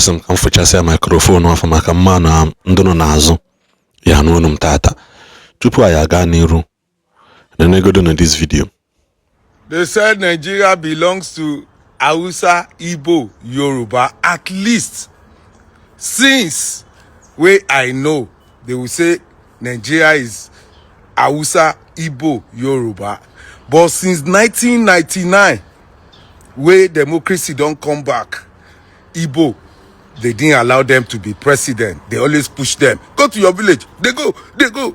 Asị m ka m fụchasịa microphone ọfụ maka mma na ndị nọ n'azụ ya n'onu m tata. Tupu anyị aga n'iru, nenegodo na this video. They said Nigeria belongs to Hausa, Igbo, Yoruba. At least since wey I know, they will say Nigeria is Hausa, Igbo, Yoruba. But since 1999, wey democracy don come back, Igbo, they didn't allow them to be president. They always push them. Go to your village. They go. They go.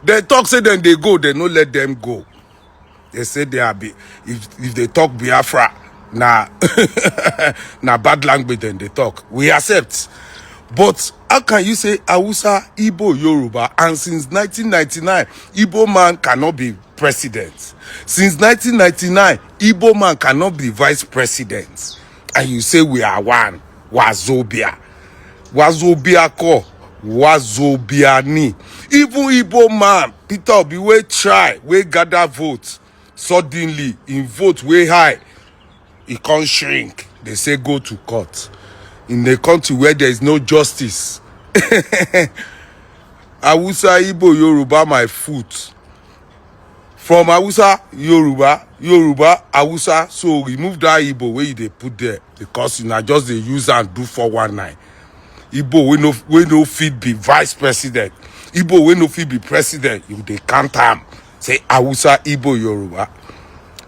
They talk say then they go. They no let them go. They say they are be if they talk Biafra na na bad language then they talk. We accept. But how can you say Hausa, Igbo, Yoruba, and since 1999, Igbo man cannot be president? Since 1999, Igbo man cannot be vice president. And you say we are one. Wazobia. Wazobia ko. Wazobia ni. Even Igbo man, Peter Obi, wey try, wey gather vote, suddenly, in vote way high, e can't shrink. They say go to court. In a country where there is no justice. Hausa, Igbo, Yoruba, my foot. From Hausa, Yoruba, Yoruba, Hausa. So remove that Igbo wey you dey put there because una just dey use am do 419. Igbo wey no fit be vice president. Igbo wey no fit be president, you dey count am. Say Hausa, Igbo, Yoruba.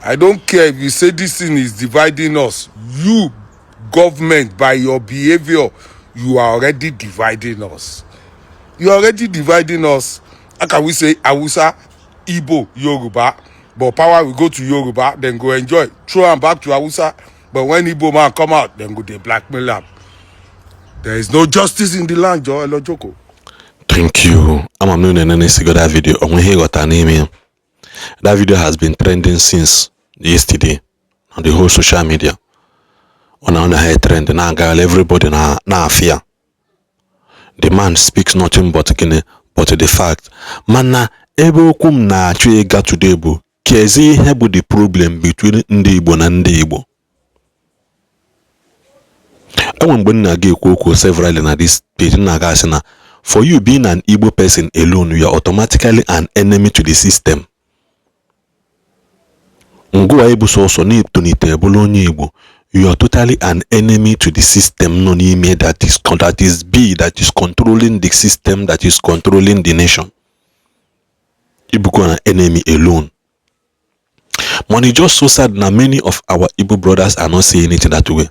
I don't care if you say this thing is dividing us. You, government, by your behavior, you are already dividing us. You are already dividing us. How can we say Hausa, Igbo, Yoruba, but power will go to Yoruba, then go enjoy, throw am back to Hausa. But when Igbo man come out, then go dey blackmail am. There is no justice in the land, Joe Elojoko. Thank you. Ama m na unu enenesigo that video. Onwe ihe ịghọta n'ime ya. That video has been trending since yesterday on the whole social media. Ọ na na trend na-agagharị, everybody na na-afịa. The man speaks nothing but gịnị but the fact. Mana ebe okwu m na-achọ ịga today bụ kezi ihe bụ the problem between ndị Igbo na ndị Igbo. Enwe mgbe m na-aga ekwu okwu severally na this page, m na-aga asị na for you being an Igbo person alone, you are automatically an enemy to the system. Ngụwa ịbụ sọsọ na-etonite bụrụ onye Igbo, you are totally an enemy to the system nọ n'ime that is controlling the system that is controlling the nation. Ịbụkwa an enemy alone. But it's just so sad na many of our Igbo brothers are not seeing it that way.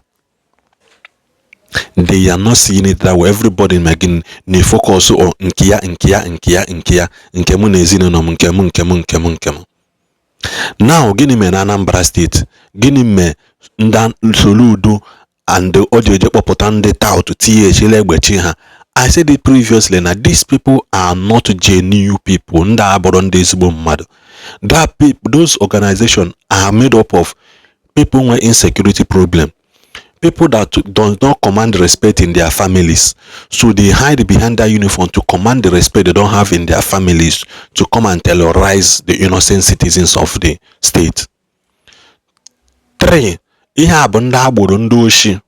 They are not seeing it that way. Everybody making na focus on nke ya nke ya nke ya nke ya nke mụ na ezinụlọ m nke m nke m nke m nke m. Now gịnị mere na Anambra State? Gịnị mere ndị Soludo and o ji eje kpọpụta ndị tout tinye echile egbechi ha? I said it previously na these people are not genuine people. Ndị a bụrụ ndị ezigbo mmadụ. That people, those organizations are made up of people with insecurity problem. People that do not command respect in their families. So they hide behind that uniform to command the respect they don't have in their families to come and terrorize the innocent citizens of the state. 3, ihe a bụ ndị agboro ndị oshi.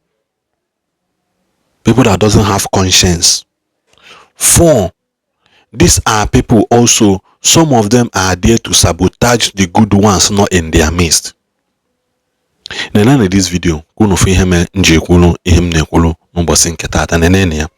People that doesn't have conscience. 4, these are people also, some of them are there to sabotage the good ones not in their midst. Nenene this video ka unu fụ ihe mere m ji ekwulu ihe m na-ekwulu n'ụbọchị nke taata. Nenene ya.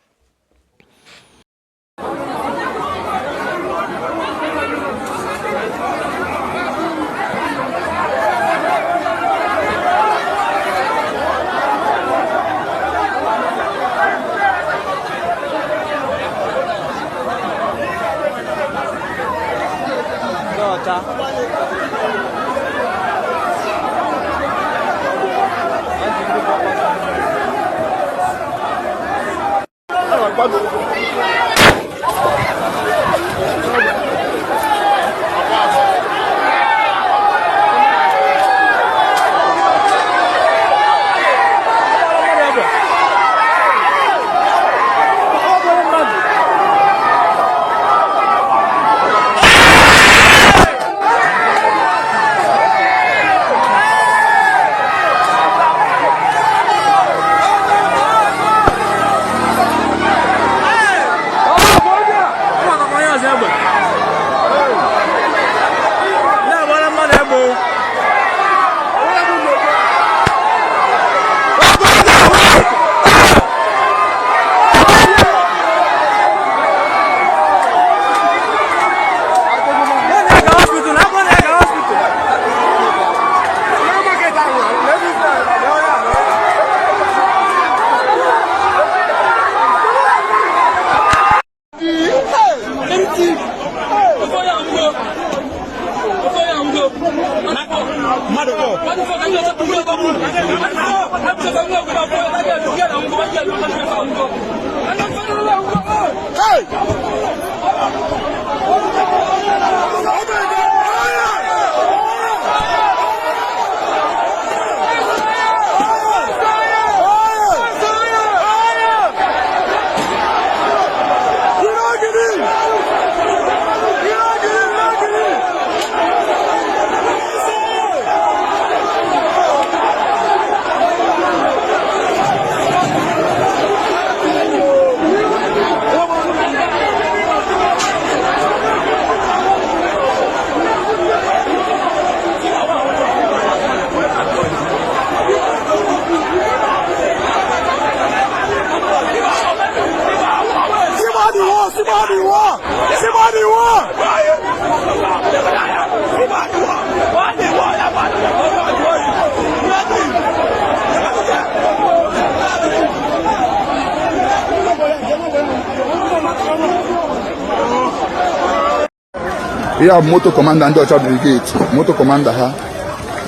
Ihe a bụ moto commander ndị ọcha brigade, moto commander ha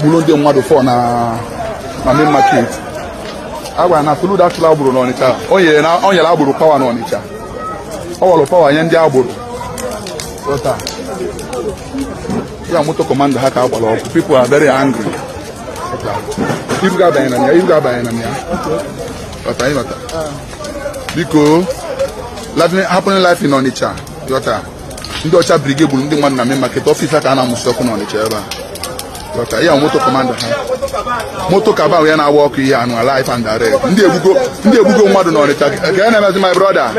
gburu ndị mmadụ 4 na main market. A gwara na Soludo achụla agboro n'Ọnịcha, o nyere agboro power n'Ọnịcha, ọ wọrọ power nye ndị agboro. Ghọta? Ya moto commander ha ka a gbara ọkụ. People are very angry. Ghọta? Ibu ga-abanye na ya, ibu ga-abanye na ya. Ghọta, ịghọta? Biko, happening life in Onitsha. Ghọta? Ndị ọcha brigade gburu ndị mmadụ na main market, office ka a na-amụsị ọkụ n'Ọnịcha ebe a. Ghọta? Ya moto commander ha, moto kaba ya na-agba ọkụ ihe anụ live and direct. Ndị egbugo mmadụ n'Ọnịcha. Ka e na-emezi, my brother,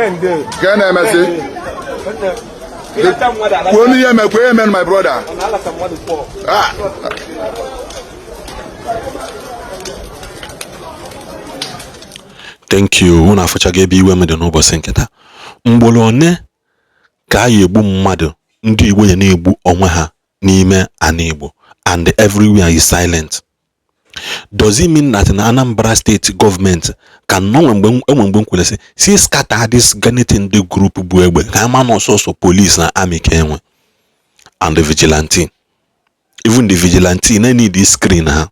ka e na-emezi, kwuo n'ihe eme, kwuo eme, my brother. Ah. Thank you. Unu afụchago ebe iwe m dị n'ụbọchị nke taa. Mgboro one ka a ya egbu mmadụ, ndị Igbo ya na-egbu onwe ha n'ime ana Igbo, and everywhere is silent. Does it mean that na Anambra State government ka nọ nwe mgbe enwe mgbe m kwere sị si scatter this ganity ndị group bụ egbe ka ama na ọsọsọ police na army ka enwe and the vigilante? Even the vigilante na need screen ha.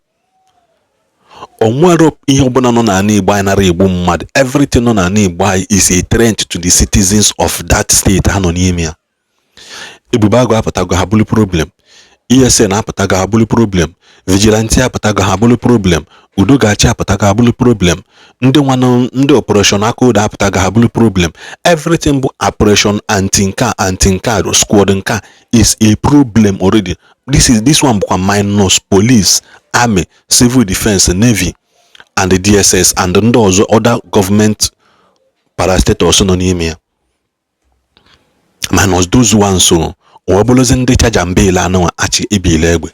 O nwere ihe ọbụla nọ n'ala Igbo anyị nara egbu mmadụ. Everything nọ n'ala Igbo anyị is a threat to the citizens of that state ha nọ n'ime ya. Ebube Agụ apụtago, ha bụrụ problem. ESN apụtago, ha bụrụ problem. Vigilante apụtago, ha bụrụ problem. Udo Ga-achị apụtago, ha bụrụ problem. Ndị nwanụ ndị operation aka odo apụtago, ha bụrụ problem. Everything bụ operation anti nke a, anti nke a, squad nke a is a problem already. This one bụkwa minus police, army, civil defense, navy and the DSS and ndị ọzọ, other government parastatals nọ n'ime ya, minus those ones. So ọ bụrụzi ndị charge and bail anụ achị ebile egbe.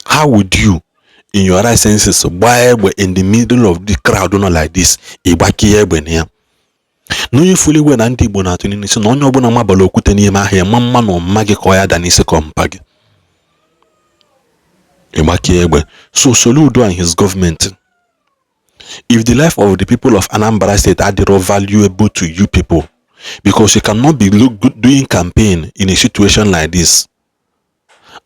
How would you in your right senses gbaa egbe in the middle of the crowd nọ like this? Ịgbakie egbe na ya na onye furu igwe na ndị Igbo na-atụ n'isi na onye ọbụla mabala okwute n'ime ahịa ma mma na ọmma gị ka ọ ya da n'isi ka ọmpa gị ịgbakie egbe. So Soludo and his government, if the life of the people of Anambra State adịrọ valuable to you people, because you cannot be doing campaign in a situation like this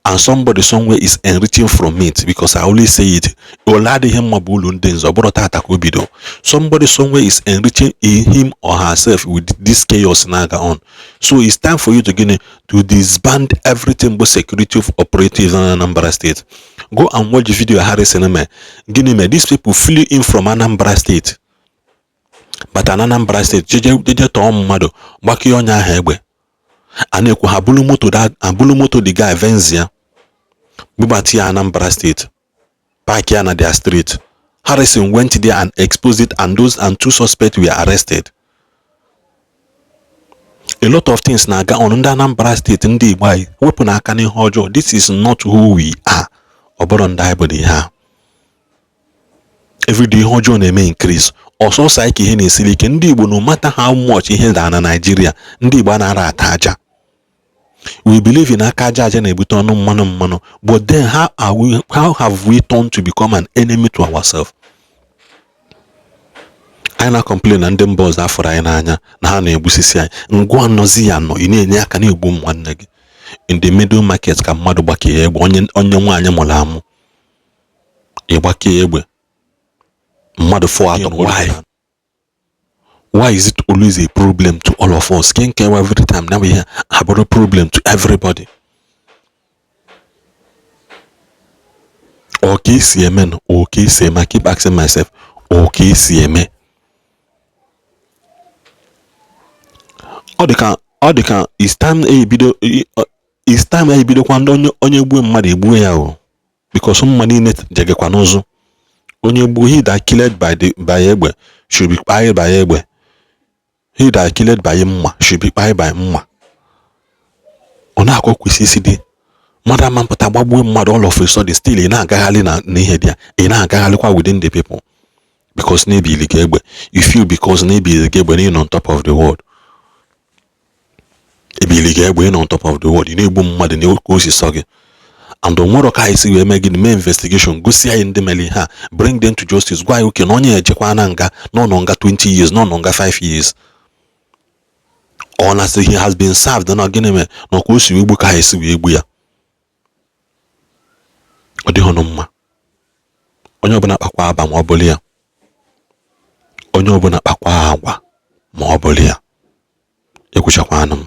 and somebody somewhere is enriching from it, because I always say it, ole adịghị mma bụ ụlọ ndị nze ọ bụrụ tata ka o bido. Somebody somewhere is enriching him or herself with this chaos na-aga on. So it's time for you to gịnị, to disband everything bụ security operatives in Anambra State. Go and watch the video Harrison mee. Gịnị mere these people flew in from Anambra State, bata na Anambra State, jeje jeje tọọ mmadụ, gbakee onye ahụ egbe, a na-ekwu ha bulu moto, ha bulu moto the guy Venzia, bubata ya Anambra State, park ya na their street. Harrison went there and exposed it, and those and two suspects were arrested. A lot of things na-aga on. Ndị Anambra State, ndị Igbo anyị, wepụ n'aka n'ihe ọjọọ. This is not who we are. Ọ bụrụ ndị anyị bụ ihe a, everyday ihe ọjọọ na-eme increase ọsọsọ anyị ka ihe na-esiri ike. Ndị Igbo, no matter how much ihe daa na Nigeria, ndị Igbo anaghị ata aja. We believe in aka aja aja na-ebute ọnụ mmanụ mmanụ, but then how have we turned to become an enemy to ourselves? Anyị na-complain na ndị mba ọzọ afọrọ anyị n'anya, na ha na-egbusisi anyị. Ngwa nọzi ya nọ, ị na-enye aka na-egbu ụmụ nwanne gị. In the middle market ka mmadụ gbakee egbe, onye onye nwaanyị mụrụ amụ, ịgbakee egbe mmadụ fọ atọ. Why is it always a problem to all of us? Ke nke every time na ihe abụrụ problem to everybody? Ọ ka esi eme nụ? Ọ ka esi eme? I keep asking myself, ọ ka esi eme? Ọ dị ka it's time ebido, it's time ebidokwa ndị onye onye gbuo mmadụ, egbuo ya o, because mma niile jegekwa n'ụzụ. Onye gbuo, he that killed by the by egbe should be kpaid by egbe. He that killed by mma should be kpaid by mma. Ọ na-akọ kwesị isi dị mmadụ ama mpụta gbagbuo mmadụ, all of a sudden still ị na-agagharị na n'ihe dị ya, ị na-agagharịkwa within the people because na-ebili gị egbe. You feel because na-ebili gị egbe na ị nọ on top of the world. Ebili gị egbe, ị nọ on top of the world, ị na-egbu mmadụ na ka o si sọ gị. And o nwere ka anyị si wee mee gịnị, mee investigation, gosi anyị ndị mere ihe a, bring them to justice, gwa anyị oke na onye ejekwa na nga, na ọ nọ nga 20 years, na ọ nọ nga 5 years, ọ na sị he has been served, na gịnị mere na ọka o si wee gbu ka anyị si wee gbu ya. Ọ dịghị ọnụ mma. Onye ọbụla kpakwa aba ma ọ bụrụ ya, onye ọbụla kpakwa agwa ma ọ bụrụ ya. Ekwuchakwanụ m.